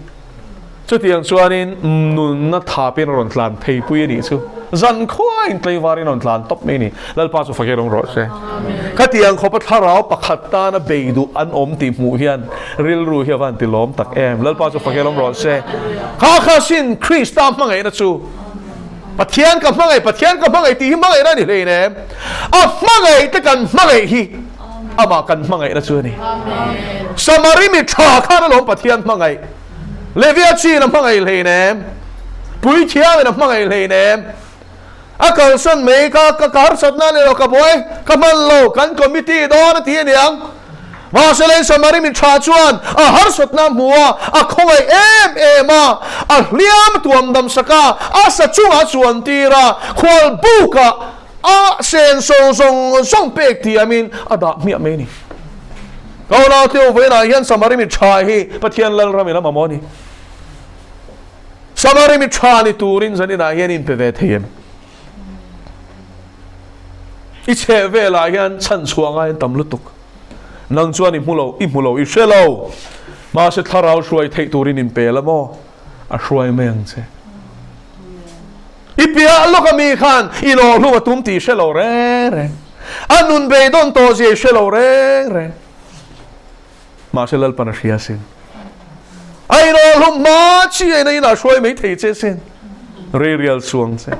Chutiang chuanin nunna thapin a rawn tlan phei pui a nih chu. Zan khuain tlaivarin a rawn tlan tawp mai a ni. Lalpa chu fak erawng rawh se. Khatiang khawpa thlarau pakhat tana bei duh an awm tih hmuh hian rilru hi a van ti lawm tak em. Lalpa chu fak erawng rawh se. Kha kha sin Krista hmangaihna chu Pathian ka hmangaih, Pathian ka hmangaih tih hi hmangaihna a ni hlein em? A hmangaih te kan hmangaih hi amah kan hmangaihna chu a ni. Samari mi tha khan alawm Pathian hmangaih. Levia chin a hmangaih hlein em? Puithiamin a hmangaih hlein em? A kalsan mai ka ka harsatna a ni lo, ka buai, ka hman lo, kan committee dawn a ti a niang. Mahse lei Samari mi tha chuan a harsatna a hmu a, a khawngaih em em a, a hliam tuam dam sak a, a sa chungah a chuan tir a, khual bukah a senso zawng zawng pek tiamin a dah hmiah mai a ni. Ka unau te vawiinah hian Samari mi tha hi Pathian Lalramin a mamawh a ni. Samari mi tha ni turin zaninah hian inpe ve thei em? I chheh velah hian chhan chhuah ngai an tam lutuk. Nang chuan i hmu lo, i hmu lo, i hre lo. Mahse thlarau hruai theih turin in pe la maw? A hruai mai ang che. I piah lawk a mi khan i lawhhlum a tum tih i hre lo reng reng. A nun beidawn tawh zia i hre lo reng reng. Mahse Lalpan a hria sin. A inawhlum hma chi a ina inah hruai mai thei che sin. Rei rial chuang che.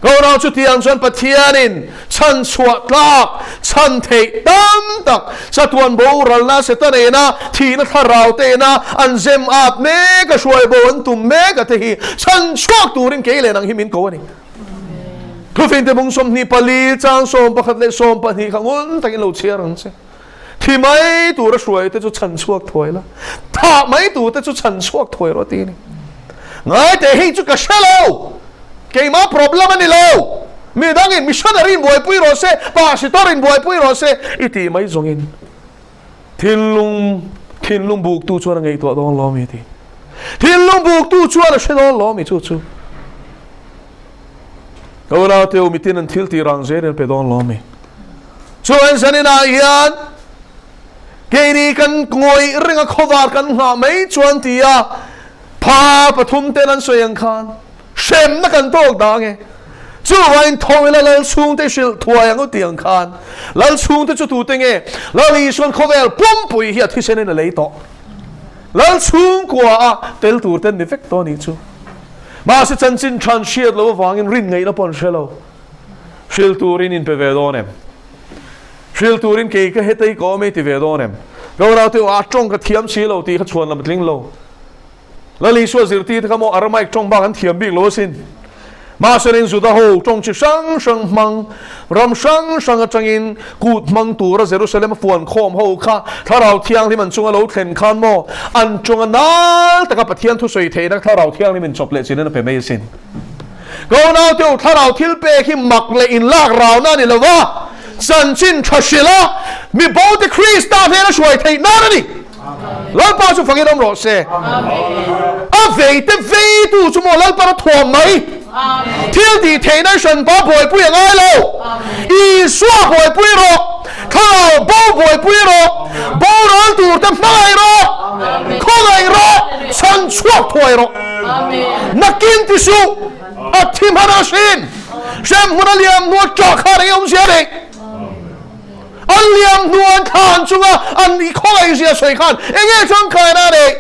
Ka unau chutiang chuan Pathianin chhan chhuah tlak, chhan theih tam tak, chatuan boralna Setana ina, thihna thlarau te ina an zem at mek a, hruai bo an tum mek a te hi chhan chhuak turin kei leh nang hi min ko a ni. Thufinte bung 24 chang 11 leh 12 kha ngun takin lo chhiar ang che. Thi mai tura hruai te chu chhan chhuak thuai la, thah mai tur te chu chhan chhuak thuai rawh ti a ni. Ngai teh hei chu ka hre lo, keimah problem a ni lo, mi dangin missionary in buaipui rawh se, pastor in buaipui rawh se i tih mai zawngin thinlung thinlung buktu chuan a ngaihtuah dawn lo mi ti. Thinlung buktu chuan a hre dawn lo mi chu chu. Ka unaute u mitin an thil tih rang zel in pe dawn lo mi. Chuan zaninah hian keini kan ngawih reng a khawvar kan nghah mai chuan ti a pha pathum ten an sawi ang khan hremna kan tawk dah ange. Chuvangin tho ila lal chhungte hrilh thuai ang u ti ang khan lal chhungte chu tute nge? Lal Isuan khawvel pumpui hi a thisen in a lei tawh. Lal chhungkua a tel tur te an ni vek tawh a nih chu. Mahse chanchin than hriat loh avangin rin ngaihna pawh an hre lo. Hril turin in pe ve dawn em? Hril turin kei ka hetei ka awm e ti ve dawn em? Ka unau te u, a tawng ka thiam si lo tih kha chhuan lam a tling lo. Lal Isua zirtir te kha maw Aramaic tawng bak an thiam bik lo asin. Mahse rin Juda ho tawng chi hrang hrang hmang, ram hrang hrang atangin kut hmang tura Jerusalem a fuan khawm ho kha Thlarau Thianghlim an chunga lo thlen khan maw an tawnga nal taka Pathian thusawi theihna Thlarau Thianghlim in chawp leh chin in a pe mai asin. Ka unaute u, Thlarau thil pek hi mak leh inlak rauna a ni lo va, chanchin tha hrilh a, mi bote Krista hnena hruai theih nan a ni. Lalpa chu fangin awm rawh se. A veite veitu chu maw Lalpan a thuam mai. Thil tih theihna hranpa buaipui a ngai lo. Isua buaipui rawh. Thlarau bo buaipui rawh. Boral turte hmangaih rawh. Khawngaih rawh. Chhan chhuak thuai rawh. Nakin ti suh. A thi hman a hrin. Hremhmun a liam hnu a ṭah khan eng awmzia a neih? An liam hnu an thlan chunga an i khawngaih zia sawi khan enge tangkaina a neih?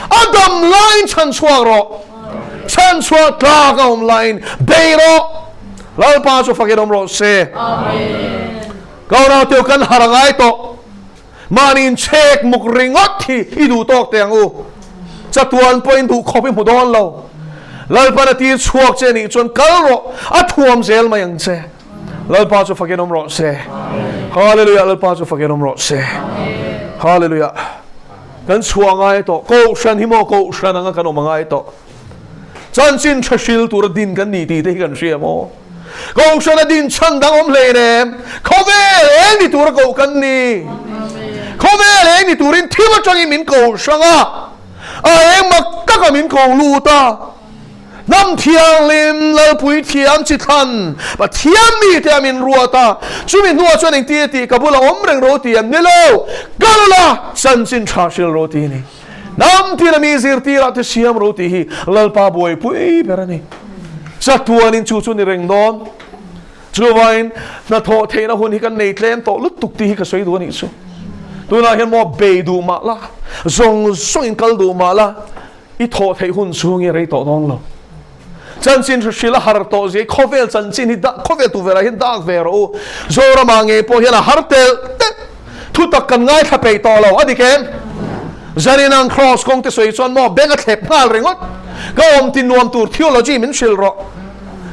A dam laiin chhan chhuak rawh. Chhan chhuah tlak a awm laiin bei rawh. Lalpa chu fakin awm rawh se. Ka unauteu kan har a ngai tawh. Mahni inchhek muk ringawt hi i duh tawk teh ang u. Chatuan pawhin duh khawp i hmu dawn lo. Lalpan a tir chhuak che nih chuan kal rawh, a thuam zel mai ang che. Lalpa chu fakin awm rawh se. Hallelujah Lalpa chu fakin awm rawh se. Hallelujah. Kan chhuah ngai tawh. Kohhran hi maw kohhran anga kan awm angai tawh. Chanchin tha hril tura din kan ni tih te hi kan hria maw? Kohhran a din chhan dang awm hlein em? Khawvel eng ni tura koh kan ni. Khawvel eng ni turin thim atangin min ko hrang a. A eng mak taka min ko lut a. Hnam thianghlim, Lalpui thiam chi thlan, Pathian mite a min ruat a, chumi hnuah chuan engti a tih ka bulah awm reng ro ti an ni lo, kal la, chanchin tha hril ro ti a ni. Hnam tina mi zirtirah te siam ro tih hi Lalpa buaipui ber a ni. Chatuanin chu chu ni reng dawn. Chuvain hnathawh theihna hun hi kan nei tlem tawh lutuk tih hi ka sawi duh a nih chu. Tunah hian maw bei duh mah la, zawng zawngin kal duh mah la, I thawh theih hun chhung hi rei tawh dawn lo. Chanchin hri hrilh a har tawh zia i khawvel chanchin hi dak khawvel tu velah hian dak ve rawh u. Zoramah ngei pawh hian a har telh telh. Thutak kan ngaithla peih tawh lo a dik em? Zanin ang Kraws kawng te sawi chuan maw beng a thlep nghal ringawt. Ka awm ti nuam tur theology min hrilh rawh.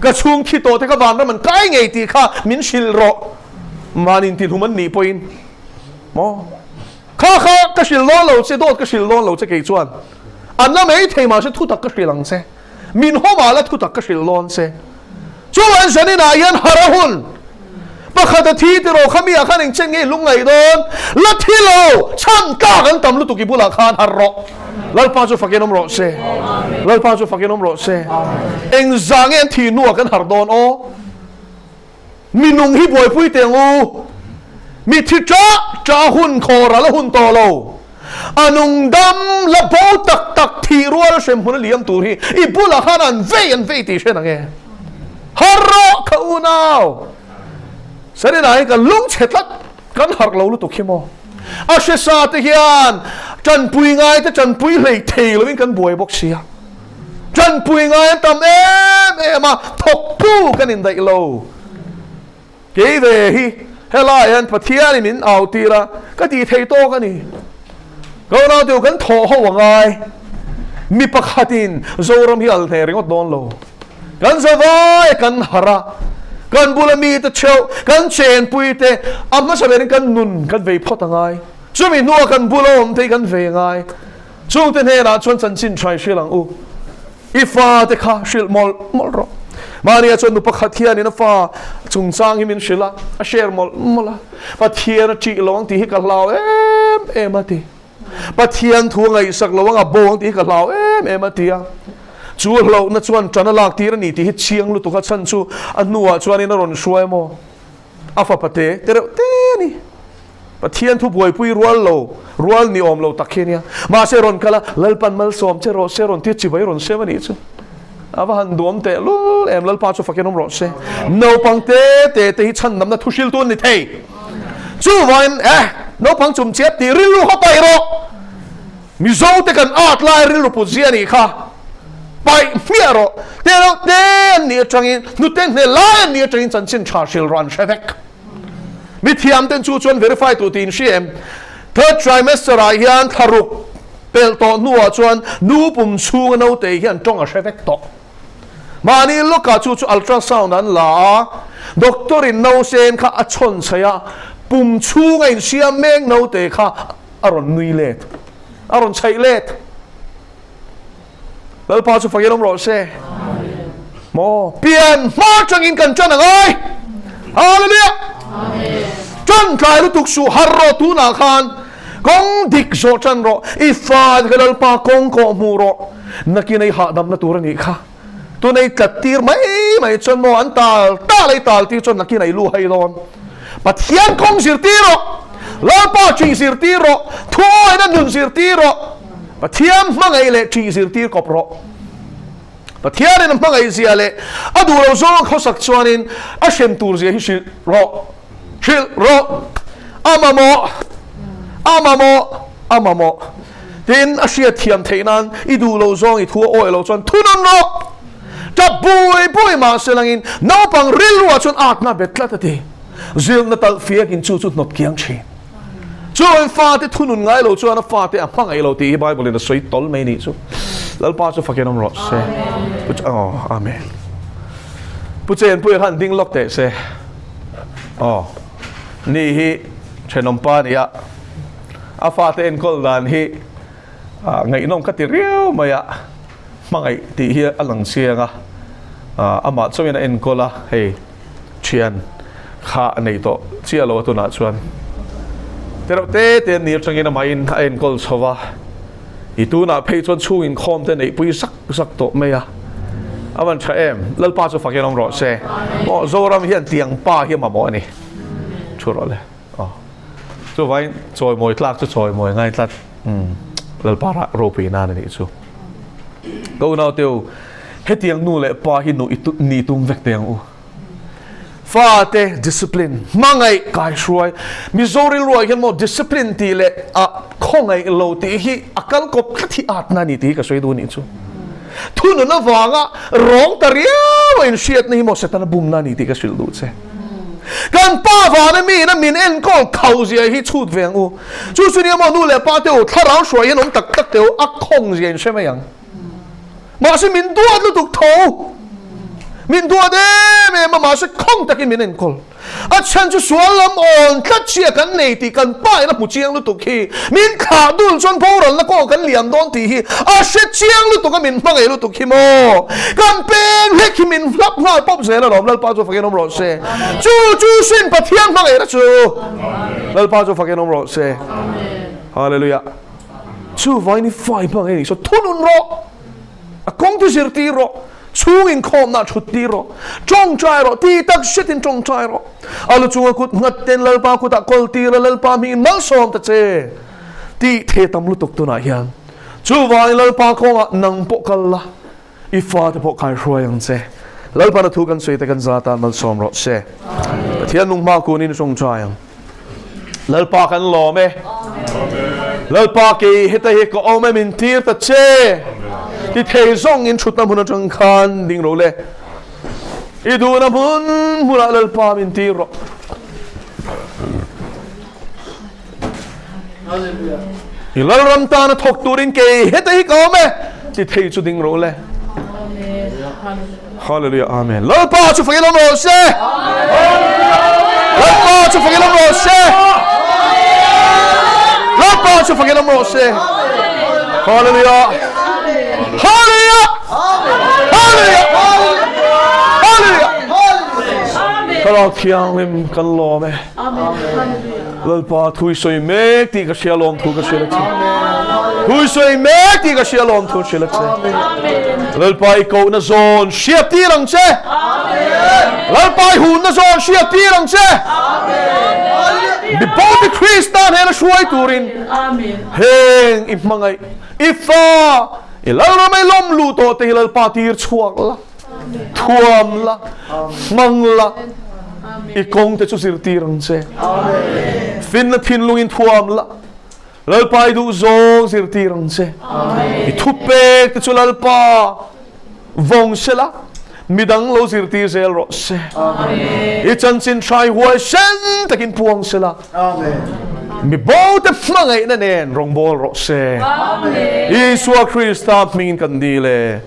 Ka chhung thi tawh te kha vanram an kai ngei tih kha min hrilh rawh. Mahni intihlum an nih pawhin maw? Kha kha ka hrilh dawn lo che, dawt ka hrilh dawn lo che kei chuan. An la mai thei mahse thutak ka hrilh ang che. Min haw mah la thutak ka hrilh dawn che. Chuan zaninah hian har a hun. Pakhat a thi tiraw kha mi ah khan engchen nge i lungngaih dawn? La thi lo! Chhan tlak an tam lutuk i bulah khan har rawh. Lalpa chu fakin awm rawh se. Lalpa chu fakin awm rawh se. Engzah nge an thih hnuah kan har dawn aw? Mi nung hi buaipui teh ang u. Mi thi ṭah ṭah hun khawral a hun tawh lo. A nung dam la bo tak tak thih rual hrem hmun a liam tur hi i bulah khan an vei an vei tih hriat ang e. Har rawh ka unau. Serena hi kan lungchhe tlat, kan harh lo lutuk hi maw. A hresa te hian ṭanpui ngai te ṭanpui hlei thei lovin kan buai bawk sia. Ṭanpui ngai an tam em em a, thawktu kan indaih lo. Kei ve hi helai hian Pathianin min au tir a, ka tih thei tawk a ni. Ka unau teu kan thawh ho a ngai. Mi pakhatin Zoram hi al hneh ringawt dawn lo. Kan zavai a kan harh a, kan bula mite theuh, kan chenpui te, a hmasa berin kan nun kan vei phawt a ngai. Chumi hnuah kan bula awm te hi kan vei a ngai. Chungte hnenah chuan chanchin tha i hrilh ang u. I fate kha hrilh mawlh mawlh rawh. Mahnia chuan nu pakhat hianin a fa chungchang hi min hrilh a, a share mawlh mawlh a. Pathian a ṭih lo ang tih hi ka hlau em em a ti. Pathian thu a ngaihsak lo ang a bo ang tih hi ka hlau em em a ti a. Chu hlauhna chuan ṭan a lak tir a ni tih hi chiang lutuk a chhan chu a hnuah chuanin a rawn hruai maw? A fapa te te reuh te a ni. Pathian thu buaipui rual lo, rual ni awm lo tak hi a nia. Mahse rawn kal a, Lalpan malsawm che rawh se rawn tia chibai rawn sem a nih chu. A va han duam teh lul em, Lalpa chu fakin awm rawh se. Naupang te te te hi chhandamna thu hriltu an ni thei. Chuvangin, eh, naupang chumchiap tih rilru kha paih rawh. Mizote kan at lai rilru put zia nih kha paih hmiah rawh. Te reuh te an nih atangin, hnute hne lai an nih atangin chanchin tha hril rawh an hre vek. Mi thiam ten chu chuan verify tur tiin hria em? Third trimester ah hian thlaruk pelh tawh hnuah chuan nu pum chhunga naute hian tawng a hre vek tawh. Mahni lawkah chu chu ultrasound an la a, doctor in nausen kha a chhawn chhaih a, pum chhunga insiam mek naute kha a rawn nui let, a rawn chhaih let. Lalpa chu fakin awm rawh se. Maw pian hma tangin kan tan angai. Hallelujah. Tan tlai lutuk suh har rawh tunah khan kawng dik zawh tan rawh. I fa kha Lalpa kawng kawh hmuh rawh. Nakin ei hahdamna tur a nih kha. Tun ei tlat tir mai mai chuan maw an tal tal ei tal tir chuan nakin ei lu hai dawn. Pathian kawng zirtir rawh. Lalpa ṭih zirtir rawh. Thuawina nun zirtir rawh. Pathian hmangaih leh ṭih zirtir kawp rawh. Pathianin a hmangaih zia leh a duh lo zawng a khawsak chuanin a hrem tur zia hi hrilh rawh. Hrilh rawh. A mamawh. A mamawh. A mamawh. Tin, a hriat thiam theih nan i duh lo zawng i thu a awih lo chuan thunun rawh. Tap bui bui mah se langin naupang rilruah chuan atna bet tlat a ti. Zilhna talh fiakin chu chu hnawt kiang thin. Chuan fate thunun ngai lo chuan a fate a hmangaih lo tih hi Bible in a sawi tawl mai nih chu. Lalpa chu fakin awm rawh se. Aw, Amen. Pu Chenpuia khan ding lawk teh se. Aw, ni hi thenawmpa a ni a. A fate enkawl dan hi ngaihnawm ka ti riau mai a, hmangaih tih hi a lang chiang a, amah chauhin a enkawl a, hei thian kha a nei tawh chiah lo a tunah chuan tereuh te te an nih atangin amahin a enkawl chho va, i tunah phei chuan chhung inkhawm te neihpui zak zak tawh mai a, a van tha em, Lalpa chu fakin awm rawh se, aw Zoram hian tiang pa hi a mamawh a ni, thu rawh le. Aw. Chuvain chawimawi tlak chu chawimawi ngai tlat. Umm. Lalpa rah ropui nan a nih chu. Ka unau teu, hetiang nu leh pa hi nu i ni tum vek teh ang u. Fate discipline, hmangaih kaihruai. Mizo rilruah hian maw discipline tih leh a khawngaih lo tih hi a kal kawp tlat hi atna a ni tih hi ka sawi duh a nih chu. Thunun avanga rawng ta riau a inhriatna hi maw Setana bumna a ni tih ka hrilh duh che. Kan pa vana miin a min enkawl kho zia hi chhut ve ang u. Chu chu nia maw nu leh pa te u thlarau hruai hian awm tak tak te u a khawng zia in hre mai ang. Mahse min duat lutuk tho. Min duat em em a mahse khawng takin min enkawl. A chhan chu sual lam awn tlat chhia kan nei tih kan pa in a hmu chiang lutuk hi. Min thlah dul chuan boralna kawng kan liam dawn tih hi a hre chiang lutuk a min hmangaih lutuk hi maw. Kan peng hlek hi min hlap nghal pawp zel alawm Lalpa chu fakin awm rawh se. Chu chu sin Pathian hmangaihna chu Lalpa chu fakin awm rawh se. Hallelujah. Chuvain i fai hmangaih nih saw thunun rawh. A kawng chu zirtir rawh, chhung inkhawmna ah thut tir rawh, tawngtai rawh, ti tak hretin tawngtai rawh. A lu chunga kut nghat ten Lalpa kutah kawl tir a, Lalpa hmingin malsawm ta che tih the tam lutuk tunah hian. Chuvangin Lalpa kawngah nang pawh kal la, i fate pawh kaihruai ang che. Lalpana thu kan sawi te kan za tan malsawm rawh se. Pathian nung hma kunin i tawngtai ang. Lalpa kan lawm e. Lalpa kei heta hi ka awm e min tir ta che. Ti thei zawng in thutna hmun atang khan ding ro le. I duhna hmun hmunah Lalpa min tir rawh. I Lalram tana thawk turin kei heta hi ka awm e. Ti thei chu ding ro le. Hallelujah Amen. Lalpa chu fakin awm rawh se. Lalpa chu fakin awm rawh se. Lalpa chu fakin awm rawh se. Hallelujah. Hallelujah. Hallelujah. Hallelujah. Thlarau Thianghlim kan lawm e. Lalpa thui sawi mek tih ka hria lawm thu ka hria che. Thui sawi mek tih ka hria lawm thu hria che. Lalpa i kohna zawn hriat tir ang che. Lalpa i hunna zawn hriat tir ang che. Mi bo te Krista hnena hruai turin heng i hmangaih i fa i Lalram i lawm lu tawh te hi Lalpa tir chhuak la. Thuam la, hmang la, i kawng te chu zirtir ang che. Finna thinlungin thuam la. Lalpa i duh zawng zirtir ang che. I thupek te chu Lalpa vawng sela, midang lo zirtir zel rawh se. I chanchin hrai huaisen takin puang sela, mi bo te hmangaihna nen rawngbâwl rawh se. Isua Krista hmingin kan dil e.